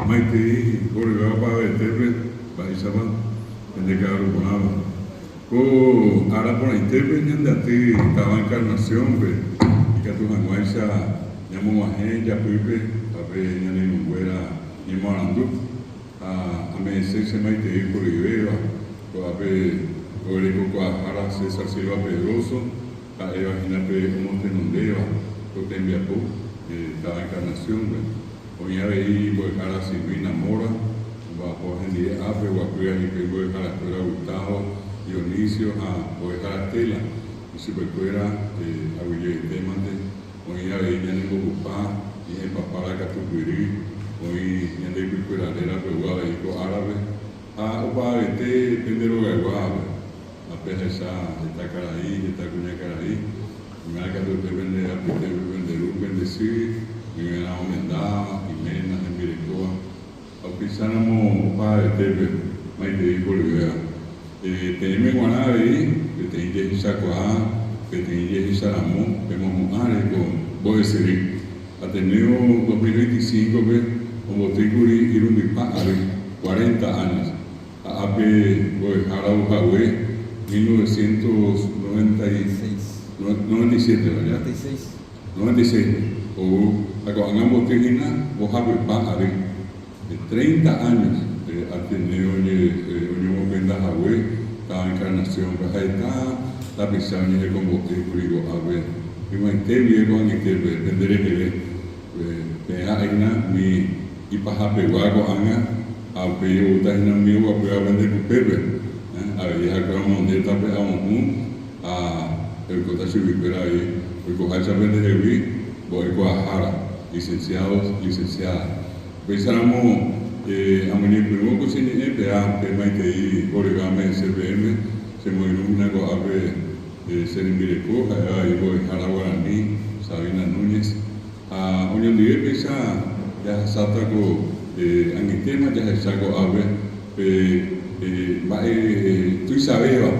Maitei horyvéva opavavetépe, mba'éichapa pende ka'aru porãva. Ko ára porãitépe ñande aty táva Encarnación-pe ikatu hag̃uáicha ñamog̃uahẽ japýpe ha pe ñane irũnguéra ñemoarandu ha ame'ẽse che maitei horyvéva ko'ápe oguerekokuaahára César Silva Pedrozo ha'éva hína pe omotenondéva ko tembiapo táva Encarnación-pe. Oĩ avei mbo'ehára Silvina Mora, omba'apóva hendive ápe oguapýva hikuái mbo'eharakuéra Gustavo, Dionisio ha mbo'ehára Estela, ichupekuéra aguyje'etémante. Oĩ avei ñane mbohupa, ñe'ẽpapára katupyry, oĩ ñande ypykuéra rérape ou avei ko árape ha opavavete pende rogayguávape. Ha pehecha heta karai, heta kuñakarai, oiméva katuete pende apytépe pende ru, pende sy, oimérã omendáva, iména, hembirekóva, ha upéicharamo opavetépe maitei horyvéva. Peẽme g̃uarã avei peteĩ jehechakuaa, peteĩ jehecharamo pemohu'ãre ko mbo'esyry. Ateneo 2025-pe ombotýkuri irundypa ary, cuarenta años. Ha ápe mbo'ehára ohague 1997, verdad? 96 ou ha ko'ág̃a omboty hína mbohapypa ary, de 30 años Ateneo oñemopyenda hague táva Encarnación-pe ha heta tapicha oñehekombo'e kuri ko'ápe ymaite guive ko'ag̃aitépe pende reheve. Peẽ ha'e hína umi ipahapegua ko'ág̃a ha upéi oúta hína umi oguapýva pende kupépe. Avei ha'ekuéra omondéta pe aohũ ha oikóta chuguikuéra avei oikoháicha pendehegui mbo'ekuaahára, licenciados, licenciadas. Upéicharamo amoñepyrũ ko che ñe'ẽ péa pe maitei horyváme CPM, chemoirũ hína ko'ápe Che rembireko ha'éva avei mbo'ehára guarani, Sabina Núñez, ha oñondive péicha jahasáta ko ag̃uitéma jahecha ko'ápe pe mba'e tuichavéva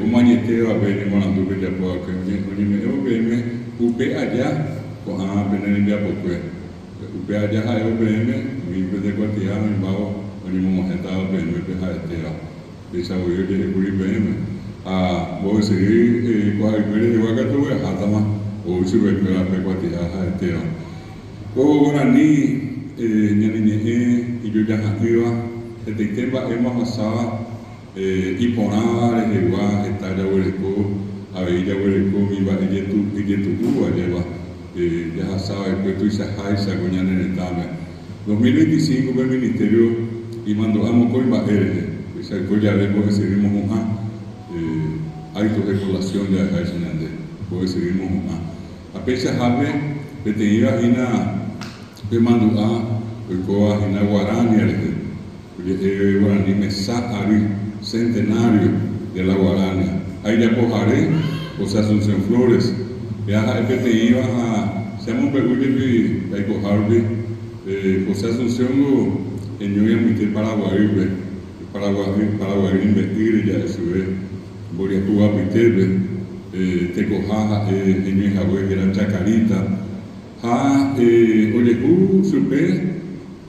omoañetéva pe ñemoarandu pejapo va'ekue oñeme'ẽvo peẽme upe aja ko'ã pene rembiapokue. Upe aja ha'évo peẽme umi pende kuatia oĩmbávo oñemog̃uahẽtava peẽme pe ha'etéva. Péicha voi oje'ékuri peẽme. Ha mbo'esyry ko ha'ygue rehegua katu oguerahátama ou chupekuéra pe kuatia ha'etéva. Ko guarani ñane ñe'ẽ ijojaha'ỹva hetaite mba'éma ohasáva iporãva rehegua heta jaguereko, avei jaguereko umi mba'e ijetu'úva jeva jahasava'ekue tuichaháicha ko ñane retãme. 2025-pe Ministerio imandu'a mokõi mba'e rehe, péicha oiko jave mbo'esyry mohu'ã, actos de colación ja'eháicha ñande, mbo'esyry mohu'ã. Ha peichahápe peteĩva hína pe mandu'a oikóva hína Guarania rehe, oje'e Guarani mesa ary, centenario de la Guarania, ha ijapohare José Asunción Flores, péa ha'e peteĩva ha che amombe'u jepi aikoha rupi, José Asunción-ngo heñói amoite Paraguaýpe, Paraguay, Paraguay rembe'ýre ja'e chupe, mboriahu apytépe, tekoha ha'e heñói hague héra Chacarita, Ha ojehu chupe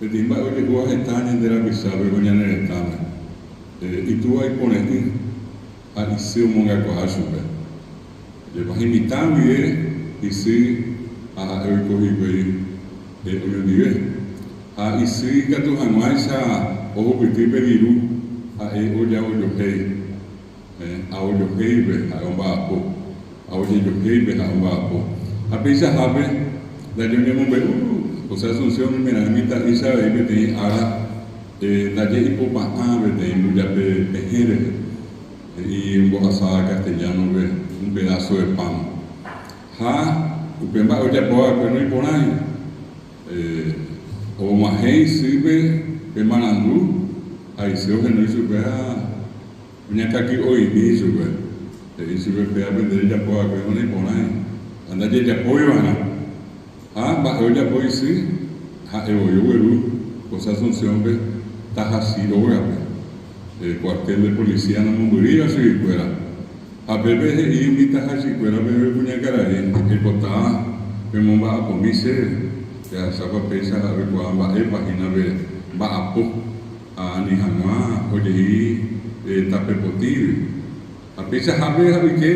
peteĩ mba'e ojehúva heta ñande rapichápe ko ñane retãme. Itúva ipore'ỹ ha isy omongakuaa chupe. Jepa imitã guive isy ha ha'e oiko hikuái oñondive. Ha isy ikatu hag̃uáicha ohupyty pe viru ha'e ojaojohéi. Ao johéipe ha'e omba'apo. Ao jejohéipe ha'e omba'apo. Ha peichahápe ndaje oñemombe'u José Asunción oimeraẽ mitã'ícha avei peteĩ ára ndaje ipopa'ã peteĩ mbujape pehẽ rehe, he'i ombohasáva castellano-pe un pedazo de pan. Ha upe mba'e ojapo va'ekue noiporãi. Omog̃uahẽ isýpe pe marandu ha isy ohenói chupe ha Oñakãky'oimi ichupe, he'i chupe péva pende rejapo va'ekue ko naiporãi ha ndajejapói va'erã. Ha mba'e ojapo isy, ha'e voi ogueru José Asunción-pe Tahachi rógape, cuartel de policía nomombyrýiva chuguikuéra. Ha pépe he'i umi tahachikuérape pe kuñakarai, Aipota pemomba'apomi chéve, jahechápa péicha ha'ekuaa mba'épa hína pe. mba'apo ha ani hag̃ua ojei tape potĩgui. Ha peichahápe ha oike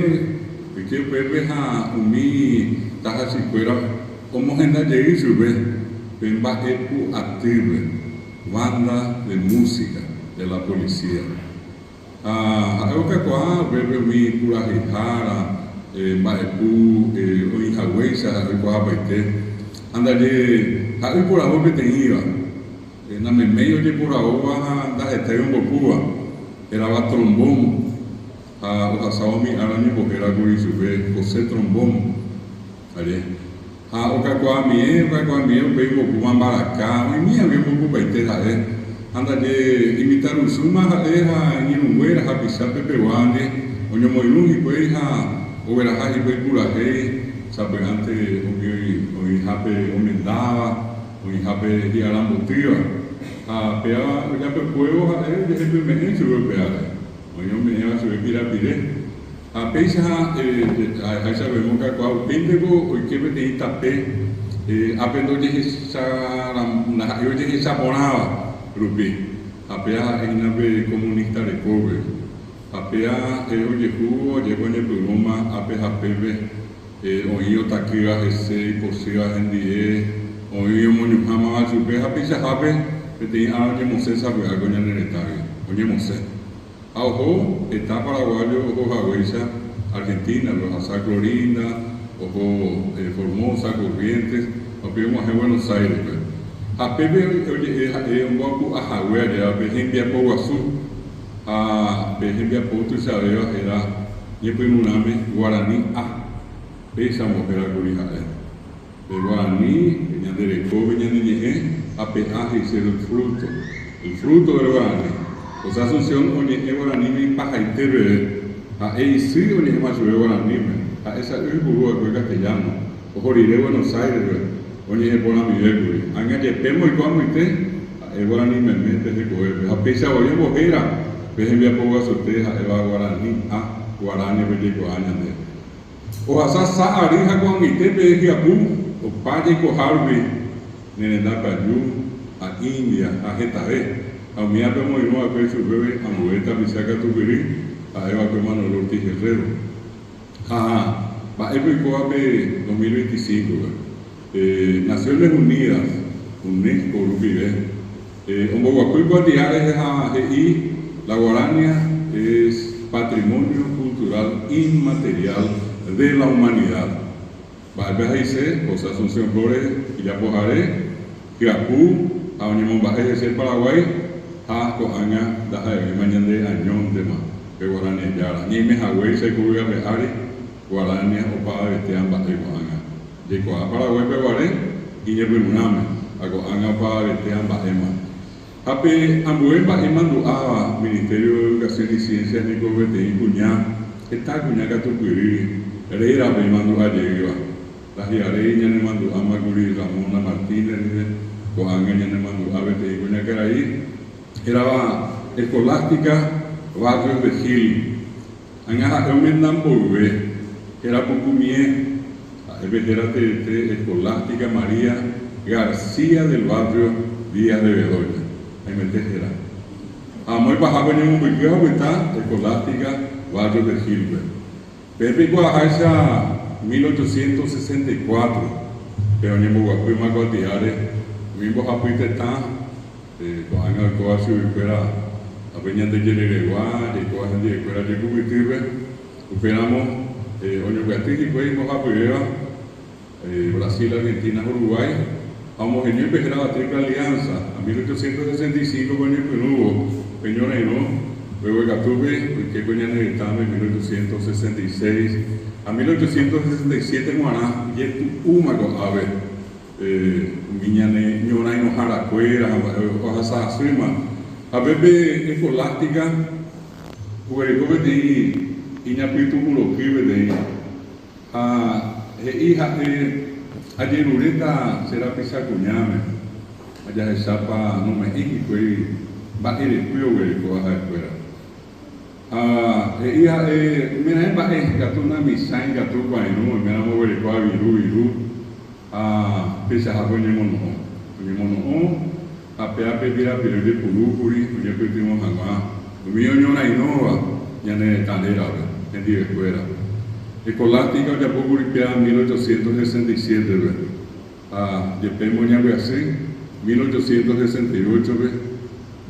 oike upépe ha umi tahachikuéra omohenda jey chupe pe mba'epu atýpe, banda de música de la policía. Ha ha'e okakuaa upépe umi puraheihára mba'epu oĩhaguéicha ha'e oikuaapaite. Ha ndaje ha'e oiporavo peteĩva, nameméi ojeporavóva ha ndahetái ombopúva, hérava trombón, ha ohasáva umi ára oñembohérakuri chupe José Trombón. Aje. Ha okakuaamie, okakuaamie upéi ombopúma mbaraka, oĩmi avei ombopupaite ha'e. Ha ndaje imitãrusúma ha'e ha iñirũnguéra hapicha pepeguánte oñomoirũ hikuái ha ogueraha hikuái purahéi, sapy'ánte umi oĩhápe omendáva, oĩhápe hi'arambotýva. Ha péva ojapykuévo ha'e ojehepyme'ẽ chupe upévare, oĩ ome'ẽva chupe pirapire. Ha péicha ha'eháicha avei omokakuaa upéinteko oike peteĩ tape ápe ndaha'éi ojehecha porãva rupi, ha péa ha'e hína pe comunista rekópe. Ha péa ojehu ojépa oñepyrũma ápe ha pépe oĩ otakýva hese, ipochýva hendie, oĩ omoñuhãmava chupe ha peichahápe peteĩ ára oñemosẽ sapy'a ko ñane retãgui, oñemosẽ. Ha oho heta paraguayo oho haguéicha Argentina-pe, ohasa Clorinda, oho Formosa, Corrientes, ha upéi og̃uahẽ Buenos Aires-pe. Ha pépe oje'e ha'e omboapu'a hague ajéva pe hembiapo guasu, ha pe hembiapo tuichavéva héra ñepyrũrãme Guarani A, péicha ombohérakuri ha'e. Pe guarani, ñande rekópe ñane ñe'ẽ ha pe a he'ise el fruto, el fruto del guarani. José Asunción oñe'ẽ guaraníme ipahaite peve. Ha'e isy oñe'ẽma chupe guaraníme, ha'e sa'y oipuru va'ekue castellano. Oho rire Buenos Aires-pe, oñe'ẽ porãmivékuri. Ág̃a jepémo oiko amoite, ha'e guarani meme pe hekovépe. Ha péicha voi ombohéra pe hembiapo guasuete ha'éva guarani a guaránepe jaikuaa ñande. Ohasa sa ary ha ko'ag̃aite pe hyapu opa jaikoha rupi ne renda Paju ha India ha hetave, ha umívape omoirũ va'ekue chupépe ambue tapicha katupyry ha'e va'ekue Manuel Ortiz Guerrero. Ha mba'épe oikóva pe 2025-pe? Pe Naciones Unidas, UNESCO, rupive omboguapy kuatia rehe ha he'i La guarania es patrimonio cultural inmaterial de la humanidad. Mba'épe he'ise José Asunción Flores ijapohare, hyapu ha oñemomba'e hese Paraguái ha ko'ág̃a ndaha'evéima ñande añóntema pe guarania jára. Ñaime haguéicha ikuvy ape ári, guarania opavavetéva mba'e ko'ág̃a. Jaikuaa Paraguái peguare iñepyrũrãme ha ko'ág̃a opavavetéva mba'éma. Ha pe ambue mba'e mandu'áva Ministerio de Educación y Ciencias niko peteĩ kuña, heta kuña katupyry rérape imandu'a jeýva. Ndahi'aréi ñanemandu'áma kuri Ramona Martínez ndive, ko'ág̃a ñanemandu'a peteĩ kuñakarai hérava Escolástica Barrios de Gil. Ág̃a ha'e omenda mboyve, héra pukumie, ha'e pe héra teete Escolástica María García del Barrio Díaz de Bedoya, haimete héra. Ha amo ipahápe oñemombyky ha opyta Escolástica Barrios de Gil-pe. Peẽ peikuaaháicha 1864 pe oñemboguapýma kuatiáre umi mbohapy tetã Ko'ág̃a oikóva chuguikuéra ha pe ñande jereregua, jaikóva hendivekuéra jekupytýpe, upéramo oñombyaty hikuái mbohapyvéva, Brasil, Argentina ha Uruguay, ha omoheñói pe hérava Triple Alianza, ha 1865-pe oñepyrũvo pe ñorairõ mbeguekatúpe oike ko ñane retãme 1866 ha 1867 g̃uarã jetu'úma ko'ápe. Umi ñane ñorãirõharakuéra ha mba'e ohasa asýma. Ha pépe Escolástica oguereko peteĩ iñapytu'ũroky peteĩ, ha he'i ha'e, Ajeruréta che rapicha kuñáme, ha jahechápa nome'ẽi hikuái mba'erepy oguerekóva ha'ekuéra. Ha he'i ha'e, Oimeraẽ mba'e ikatu namichãi ikatu kuairũ, oiméramo oguerekóva viru viru, Ha peichahápe oñemono'õ. Oñemono'õ. Ha péva pe pirapire ojepurúkuri oñepytyvõ hag̃ua umi oñorairõva ñane retã rérape, hendivekuéra. Escolástica ojapókuri péva 1867-pe, ha jepémo ñambyasy 1868-pe,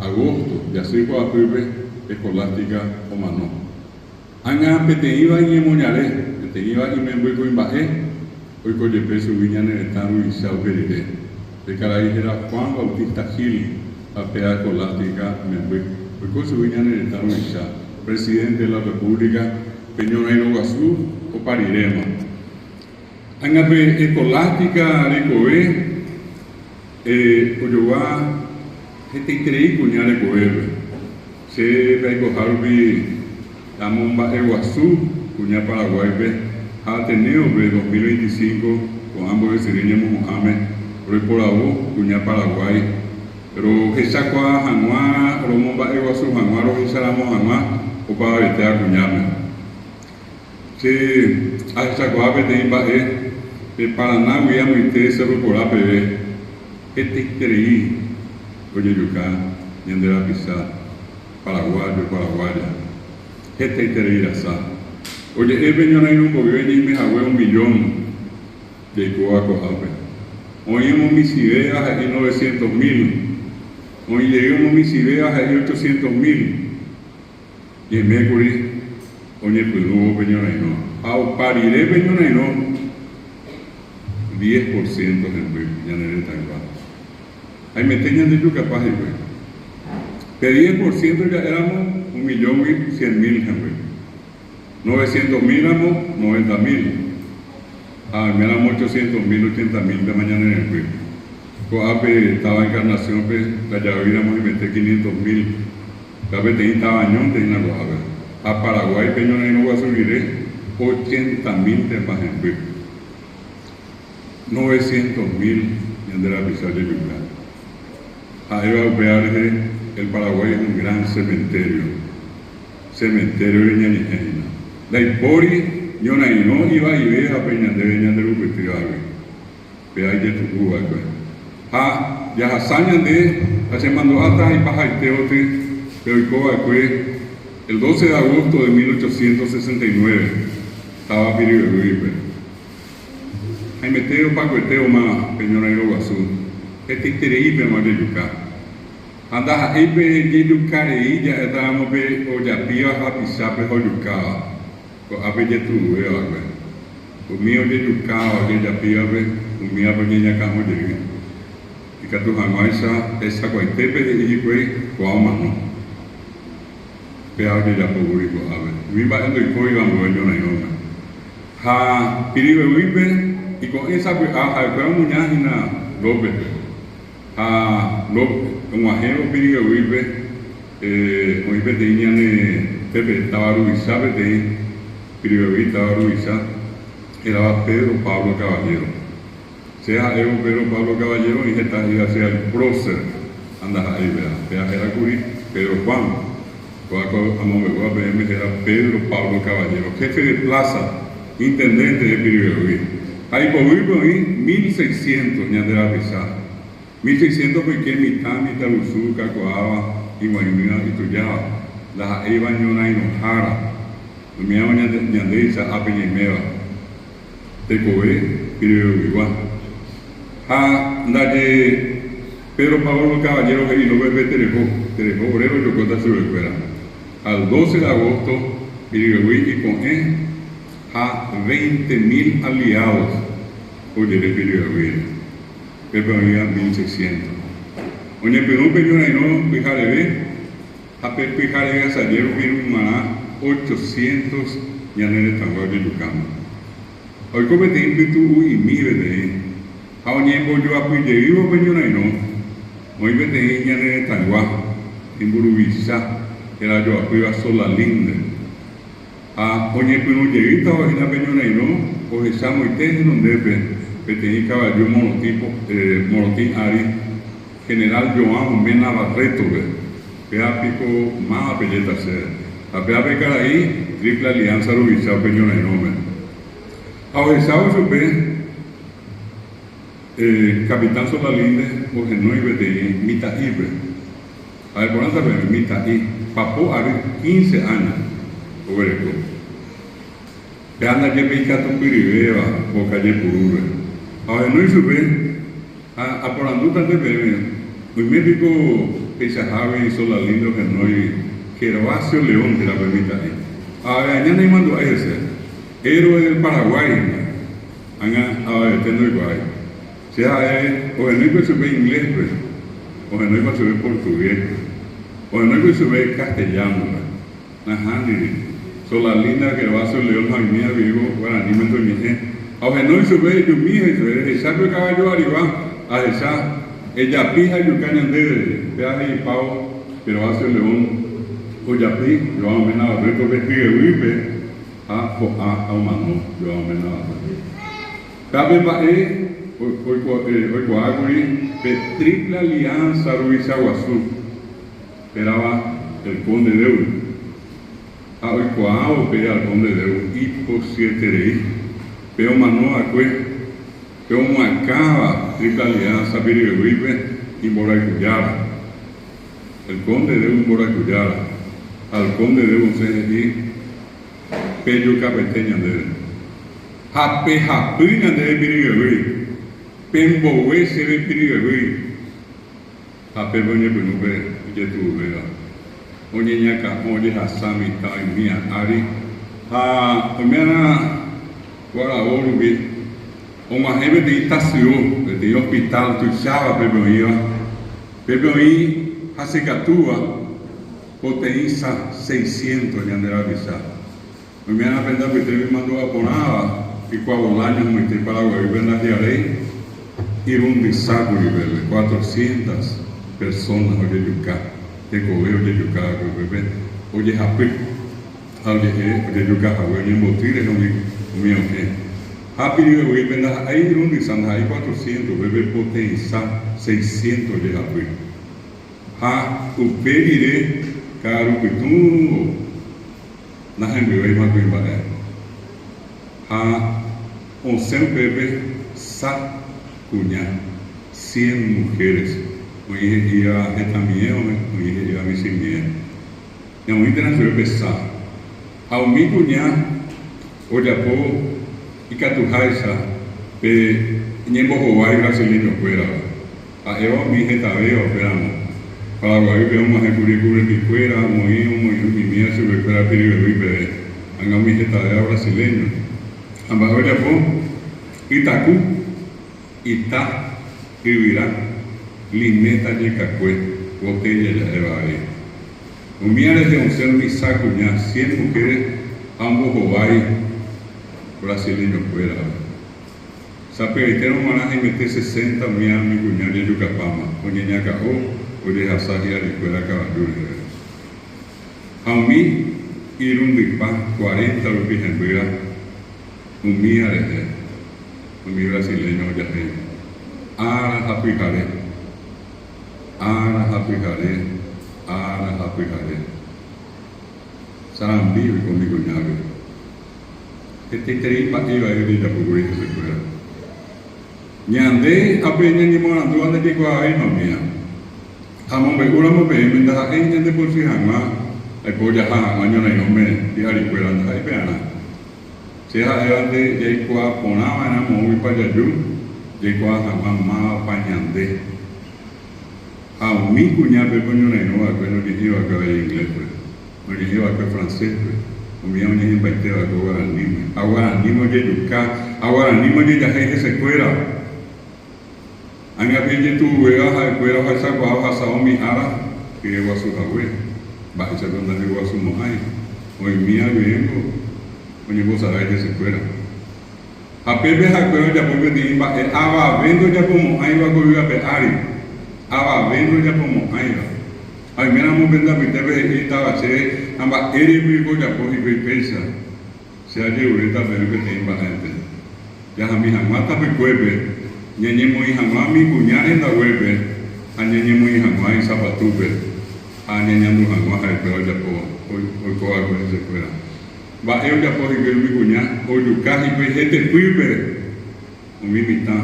agosto, jasy poapýpe, Escolástica omano. Ág̃a peteĩva iñemoñare, peteĩva imemby kuimba'e, oiko jepe chugui ñane retã ruvicha upe rire. Pe karai héra Juan Bautista Gil ha péa Escolástica memby. Oiko chugui ñane retã ruvicha, presidente de la República, pe ñorairõ guasu opa riréma. Ág̃a pe Escolástica rekove ojogua hetaiterei kuña rekovépe. Che pe aikoha rupi amomba'eguasu kuña Paraguáipe ha Ateneo-pe 2025 ko'ã mbo'esyry ñemohu'ãme roiporavo kuña Paraguái rohechakuaa hag̃ua, romomba'eguasu hag̃ua, rohecharamo hag̃ua opavavetéva kuñáme. Che ahechakuaa peteĩ mba'e pe Paranágui amoite Cerro Corá peve hetaiterei ojejuka ñande rapicha paraguayo, paraguaya. Hetaiterei rasa. Oje'e pe ñorairõ mboyve ñaime hague un millón jaikóva ko'ápe. Oĩ omomichĩvéva he'i novecientos mil, oĩ jey omomichĩvéva he'i ochocientos mil. Ñaimékuri oñepyrũvo pe ñorairõ, ha opa rire pe ñorairõ, diez por ciento hemby ñane retãygua. Haimete ñandejukapa hikuái. Pe diez por ciento ja'éramo un millóngui cien mil hemby. Novecientos mil ramo, noventa mil. Ha oiméramo ochocientos mil, ochenta mil-pema ñane remby. Ko'ápe táva Encarnación-pe ndajavýiramo haimete quinientos mil. Ha peteĩ táva añónte hína ko'ápe. Ha Paraguáipe ñorairõ guasu rire ochenta mil-tema hemby. Novecientos mil ñande rapicha ojejuka. Ha'éva upéva rehe el Paraguay es un gran cementerio. Cementerio-re ñañe'ẽ hína. Ndaipóri ñorairõ ivaivévape ñandéve ñande rupytývagui. Péva ijetu'u va'ekue. Ha jahasa ñande ha chemandu'áta ipahaite oty pe oiko va'ekue el 12 de agosto de 1869, táva Piribebuy-pe. Haimete opakuete oma pe ñorairõ guasu, hetaitereípema ojejuka. Ha ndaha'éi pe jejuka rei ja'étaramo pe ojapíva hapichápe ha ojukáva, ko'ápe ijetu'uve va'ekue. Umi ojejukáva ojejapívape, umívape oñeñakãho jey. Ikatu hag̃uáicha hesakuaitépe he'i hikuái kóa omano. Péva ojejapo kuri ko'ápe. Umi mba'e ndoikóiva ambue ñorairõme. Ha Piribebuy-pe iko'ẽ sapy'a ha'ekuéra omuña hína López-pe. Ha López og̃uahẽvo Piribebuy-pe oĩ peteĩ ñane pépe táva ruvicha peteĩ Piribebuy táva ruvicha hérava Pedro Pablo Caballero. Che ha'évo Pedro Pablo Caballero oĩ heta he'íva che al prócer ha ndaha'éi péva. Péva héra kuri Pedro Juan. Kóva ko amombe'úva peẽme héra Pedro Pablo Caballero, jefe de plaza, intendente de Piribebuy. Ha ipoguýpe oĩ mil seiscientos ñande rapicha. Mil seiscientos oike mitã, mitãrusu, kakuaáva, iguãiguĩva, itujáva, ndaha'éiva ñorãirõhára. Umíva ñandéicha ápe ñaiméva. Tekove Piribebuygua. Ha ndaje Pedro Pablo Caballero he'i López-pe tereho, tereho ore rojokóta chupekuéra. Al 12 de agosto Piribebuy iko'ẽ ha veinte mil aliados ojere Piribebuýre. Pépe oĩva mil seiscientos. Oñepyrũ pe ñorairõ pyhareve ha pe pyhare asaje rupi g̃uarã ochocientos ñane retãgua ojejukáma. Oiko peteĩ pytu'u'imi peteĩ ha oñembojoapyjeývo pe ñorairõ, oĩ peteĩ ñane retãygua imburuvicha herajoapýva Solalinde. Ha oñepyrũ jeýtava hína pe ñorairõ ohecha moite henondépe peteĩ kavaju morotĩ morotĩ ári General João Mena Barreto-pe. Péva piko máva pejéta chéve. Ha péva pe karai Triple Alianza ruvicha upe ñorairõme. Ha ohechávo chupe. Capitán Solalinde ohenói peteĩ mitã'ípe. Ha'e porãta peẽme, mitã'i, papo ary, quince años, oguereko. Pe anda jepe ikatupyryvéva mboka jepurúpe. Ha ohenói chupe, ha aporandúta nde peẽme, oime piko peichahágui Solalinde ohenói Gervasio León héra pe mitã'i. Ha ave aña naimandu'ái hese. Héroe del Paraguay hína. Ág̃a avavete ndoikuaái. Che ha'e ohenóikue chupe inglés-pe, ohenóikue chupe portugués-pe, ohenóikue chupe castellano-pe. Nahániri. Solalinde, Gervasio León ha oimea griego guaranímente oñe'ẽ. Ha ohenói chupe ejumi he'i chupe, Rehecha pe kavaju arigua, ahecha, ejapi ha ejuka ñandéve, he'i. Péva he'ipávo Gervasio León ojapi João Mena Barreto-pe hyeguýpe ha ho'a ha omano João Mena Barreto. Péva mba'e oikuaákuri pe Triple Alianza ruvicha guasu. Hérava El Conde Deu. Ha oikuaávo pe al Conde Deu ipochyeterei, pe omano va'ekue, pe omoakãva Triple Alianza Piribebuípe imborayhujára. El Conde Deu imborayhujára. Ha El Conde Deu osẽ he'i, Pejukapete ñandéve. Ha pehapy ñandéve Piribebuy. Pembogue chéve Piribebuy. Ha pépe oñepyrũ pe ijetu'uvéva, oñeñakã'o ojehasa mitã oimía ári ha oime'arã ko aravo rupi og̃uahẽ peteĩ tasyo, peteĩ hospital tuicháva pépe oĩva, pépe oĩ hasykatúva poteĩsa seiscientos ñande rapicha. Oime'arã pende apytépe imandu'a porãva ykua Bolaños moite Paraguaýpe ndahi'aréi irundysákuri upépe, cuatrocientas personas ojejuka, tekove ojejuka va'ekue upépe ojehapy ha oje'e ojejuka hague oñemboty rehe umi okẽ. Ha Piribebuýpe ndaha'éi irundysa, ndaha'éi cuatrocientos, upépe poteĩsa seiscientos ojehapy. Ha upe rire ka'arupytũvo. Nahembyvéima kuimba'e. Ha osẽ upépe sa kuña, cien mujeres, oĩ he'íva hetãmie oĩ he'íva michĩmie. Ñamoĩ térã chupe pe sa. Ha umi kuña ojapo ikatuháicha pe ñembohovái brasileño-kuérava. Ha'éva umi hetavéva upéramo. Paraguaýpe og̃uahẽ kuri kurepikuéra, omoĩ omoirũmimíva chupekuéra Piribebuy peve, ág̃a umi hetavéva brasileño. Ha mba'e ojapo? Ytaku, ita, yvyra, liméta jekakue, botella ja'éva avei. Umía rehe osẽ umi sa kuña, cien mujeres ha ombohovái brasileñokuérava. Sapy'aitérõ g̃uarã haimete sesenta umi umi kuña ojejukapáma, oñeñakã'o ojehasa hi'arikuéra kavaju reheve. Ha umi irundypa cuarenta rupi hembýva umía rehe umi brasileño ojahéi ára ha pyhare, ára ha pyhare, ára ha pyhare. Sarambi oiko umi kuñágui. Hetaiterei mba'e vai ojejapo kuri hesekuéra. Ñande ápe ñañemoarandúva ndajaikuaavéima umíva. Ha amombe'úramo peẽme ndaha'éi ñandepochy hag̃ua aipo jaha hag̃ua ñorairõme hi'arikuéra ndaha'éi pe'arã. Che ha'évante jaikuaa porã va'erã moõguipa jaju jaikuaa hag̃ua mávapa ñande. Ha umi kuña pépe oñorairõ va'ekue noñe'ẽi va'ekue avei ingléspe. Oñe'ẽ va'ekue francés-pe, umi oñe'ẽmbaite va'ekue guaraníme. Ha guaraníme ojejuka, ha guaraníme ojejahéi hesekuéra. Ág̃a pe ijetu'uvéva ha'ekuéra ohechakuaa ohasa umi ára hyeguasu hague, mba'éichapa ndahyeguasumo'ãi, oĩmi aguiéngo oñembosarái hesekuéra. Ha pépe ha'ekuéra ojapo peteĩ mba'e avave ndojapomo'ãiva ko yvy ape ári, avave ndojapomo'ãiva. Ha oiméramo pende apytépe he'ítava chéve, Ha mba'érepa ojapo hikuái péicha? Che ajeruréta peẽme peteĩ mba'énte, jahami hag̃ua tapykuépe, ñañemoĩ hag̃ua umi kuña rendaguépe ha ñañemoĩ hag̃ua isapatúpe ha ñañandu hag̃ua ha'ekuéra ojapóva, oikova'ekue hesekuéra. Mba'e ojapo hikuái umi kuña? Ojuka hikuái hetepýpe umi mitã.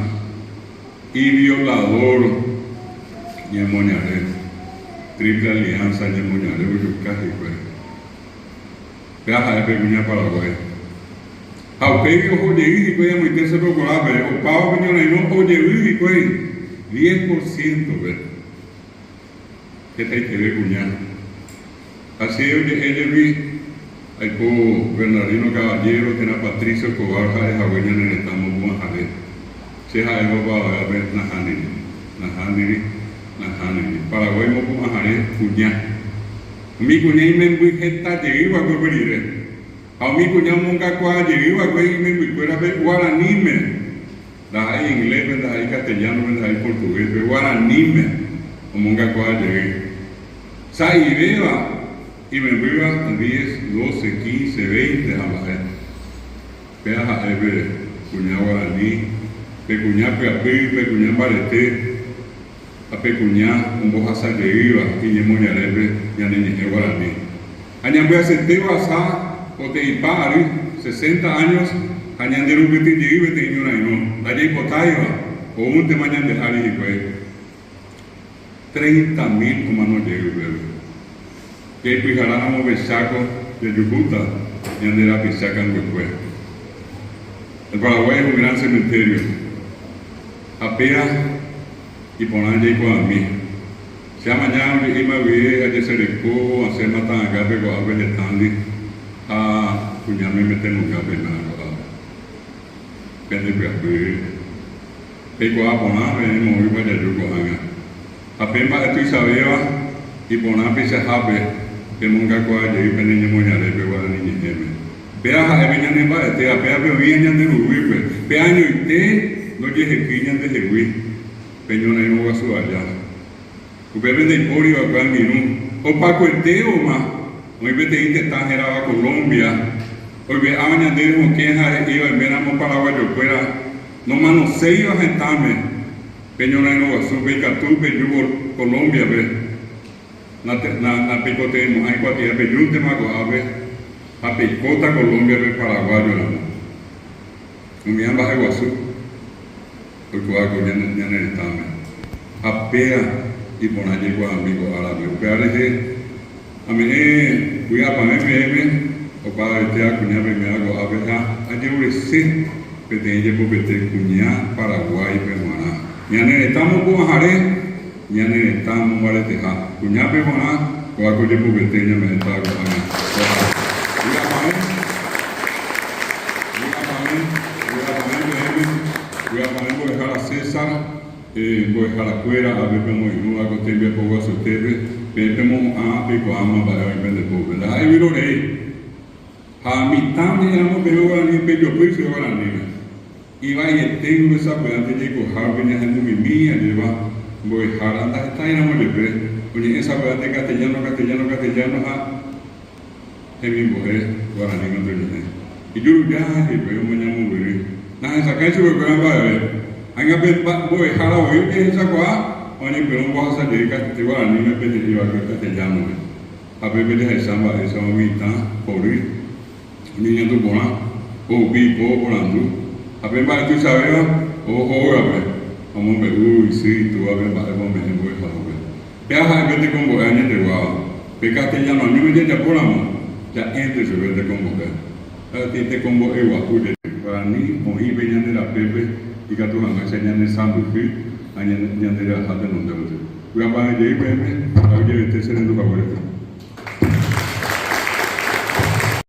Y violador ñemoñare, Triple Alianza ñemoñare ojuka hikuái. Péva ha'e pe kuña Paraguái. Ha upégui oho jey hikuái amoite Cerro Corápe, opáva pe ñorairõ ojevy hikuái diez por ciento-pe. Hetaiteve kuña. Ha che oje'e jepi aipo Bernardino Caballero térã Patricio Escobar ha'e hague ñane retã mopu'ãhare. Che ha'éva opavavévape nahániri, nahániri, nahániri. Paraguái mopu'ãhare kuña. Umi kuña imemby heta jey va'ekue upe rire. Ha umi kuña omongakuaa jey va'ekue imembykuérape guaraníme. Ndaha'éi ingléspe, ndaha'éi castellánope, ndaha'éi portuguéspe, guaraníme omongakuaa jey. Sa'ivéva imembýva diez, doce, quince, veinte ha mba'e. Péa ha'e pe kuña guarani, pe kuña pyapy, pe kuña mbarete ha pe kuña ombohasa jeýva iñemoñarépe ñane ñe'ẽ guarani. Ha ñambyasete ohasa poteĩpa ary, sesenta años, ha ñanderupyty jey peteĩ ñorairõ ndajaipotáiva oúntema ñande ári hikuái. Treinta mil omano jey upépe. Jaipyharáramo pe Cháko jajuhúta ñande rapicha kanguekue. El Paraguay es un gran cementerio. Ha péa iporã jaikuaami. Che amaña oje'éma guive ajesereko asẽma ta'angápe ko'ápe hetãndi ha kuñáme metenungápe iména ko'ápe. Pende pyapy. Peikuaa porã peẽ moõipa jaju ko'ág̃a. Ha pe mba'e tuichavéva iporã peichahápe pemongakuaa jey pene ñemoñarépe guarani ñe'ẽme. Péa ha'e pe ñane mba'etéva, péa pe oĩva ñande ruguýpe, pe añoite ndojehekýi ñandehegui pe ñorairõ guasu aja. Upépe ndaipóri va'ekue angirũ. Opakuetévoma oĩ peteĩ tetã hérava Colombia, oipe'áva ñandéve hokẽ ha he'íva oiméramo paraguayokuéra nomanoséiva hetãme pe ñorairõ guasúpe ikatu peju Colombia-pe, napeikoteĩmo'ãi kuatia pejúntema ko'ápe ha peikóta Colombia-pe paraguayo ramo. Umíva mba'e guasu. Oikuaa ko ñane retãme. Ha péa iporã jaikuaami ko árape. Upéva rehe ame'ẽ vy'apavẽ peẽme opavavetéva kuña peiméva ko'ápe ha ajeurese peteĩ jepopete kuña Paraguáipe g̃uarã. Ñane retã mopu'ãhare, ñane retã mombareteha. Kuñápe g̃uarã kóva ko jepopete ñame'ẽta ko'ág̃a ko árape. Vy'apavẽ, vy'apavẽ, vy'apavẽ peẽme. Vy'apavẽ mbo'ehára César, mbo'eharakuéra ápe pemoirũva ko tembiapo guasuetépe, peẽ pemo'ã peikuaáma mba'e oĩ pende pópe. Ndaha'éi vyrorei. Ha mitã oñe'ẽramo peẽme guarani pejopy chupe guaraníme. Ivaietégui upe sapy'ánte jaikohápe ñahendumimi ajéva mbo'ehára ndahetáiramo jepe oñe'ẽ sapy'ánte castellano, castellano, castellano ha hemimbo'e guaraníme oñe'ẽ. Ijuruja ha hikuái omañamombyry. Nahesakãi chupekuéra mba'eve. Ág̃a pe mbo'ehára voi ojehechakuaa ha oñepyrũ ombohasa jey guaraníme pe he'i va'ekue castellano-pe. Ha pépe jahecha mba'éichapa mitã hory, oñeñandu porã, ohupi ipo oporandu. Ha pe mba'e tuichavéva oho hógape ha omombe'u isy itúvape mba'épa ome'ẽ mbo'ehaópe. Péva ha'e pe tekombo'e añeteguáva. Pe castellano añóme jajapóramo, ja'énte chupe tekombo'e. Ha'ete tekombo'e guahu jepe. Guarani oĩ pe ñande rapépe ikatu hag̃uáicha ñane sãmbyhy ha ñande reraha tenonde gotyo. Vy'apavẽ jey peẽme ha ojevete che rendu haguére.